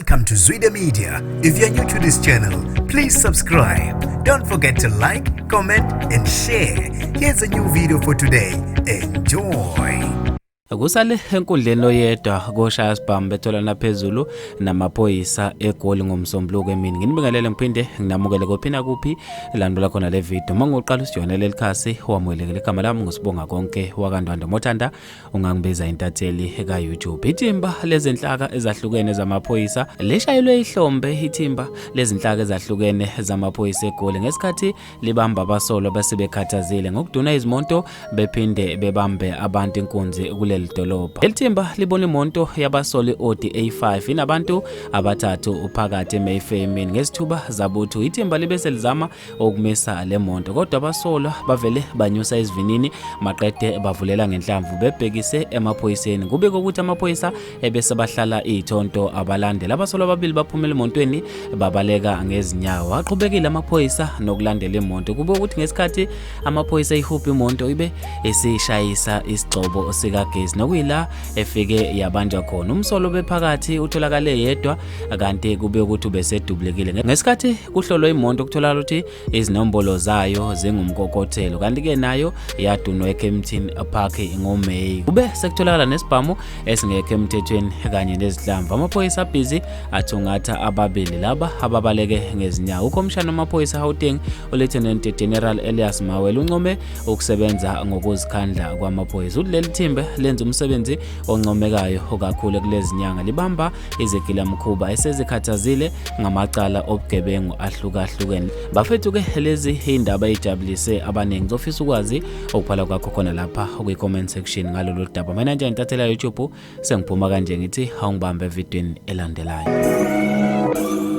Welcome to Zwida Media. If you're new to this channel, please subscribe. Don't forget to like, comment, and share. Here's a new video for today. Enjoy. Kusale enkundleni loyedwa koshaya sibhamu betholana phezulu namaphoyisa eGoli ngoMsombuluko emini. Nginibingelele ngiphinde nginamukele kophina kuphi landula khona le video. Uma ngiqala usijoyinele lelikhasi wamukelekile igama lami ngusibonga konke wakaNdwandwe Mothanda ungangibiza intatheli ka-YouTube. Ithimba lezinhlaka ezahlukene zamaphoyisa lishayelwe ihlombe ithimba lezinhlaka ezahlukene zamaphoyisa eGoli ngesikhathi libamba abasolwa bese bekhathazile ngokuduna izimoto bephinde bebambe abantu inkunzi kuleli dolobha. Leli thimba libona imoto yabasolwa i-Audi A5 inabantu abathathu phakathi eMayfair emini ngezithuba zabuthu. Ithimba libe selizama ukumisa le moto kodwa abasolwa bavele banyusa isivinini maqede bavulela ngenhlamvu bebhekise emaphoyiseni. Kubikwa ukuthi amaphoyisa ebese bahlala ithonto abalandela. Abasolwa ababili baphumela emontweni babaleka ngezinyawo. Aqhubekile amaphoyisa nokulandela imoto. Kube ukuthi ngesikhathi amaphoyisa eyihubha imoto ibe isishayisa isigxobo sikagesi nokuyila efike yabanjwa khona. Umsolwa obephakathi utholakale yedwa kanti kube ukuthi ubesedubulekile. Ngesikhathi kuhlolwa imoto kutholakala ukuthi izinombolo zayo zingumkokothelo kanti-ke nayo yadunwa eKempton Park ngoMeyi. Kube sekutholakala nesibhamu esingekho emthethweni kanye nezihlamvu. Amaphoyisa abhizi athungatha ababili laba ababaleke ngezinyawo. Ukhomishana wamaphoyisa eGauteng uLieutenant General Elias Mawele uncome ukusebenza ngokuzikhandla kwamaphoyisa. Uthi leli thimba lenza umsebenzi oncomekayo kakhulu kulezi nyanga libamba izigilamkhuba esezikhathazile ngamacala obugebengu ahlukahlukene. Bafethu ke lezi indaba ejabulise abaningi. Ngizofisa ukwazi okubhala kwakho khona lapha kwi-comment section ngalolu daba. Mina nje intathela YouTube sengiphuma kanje ngithi awungibambe evidweni elandelayo.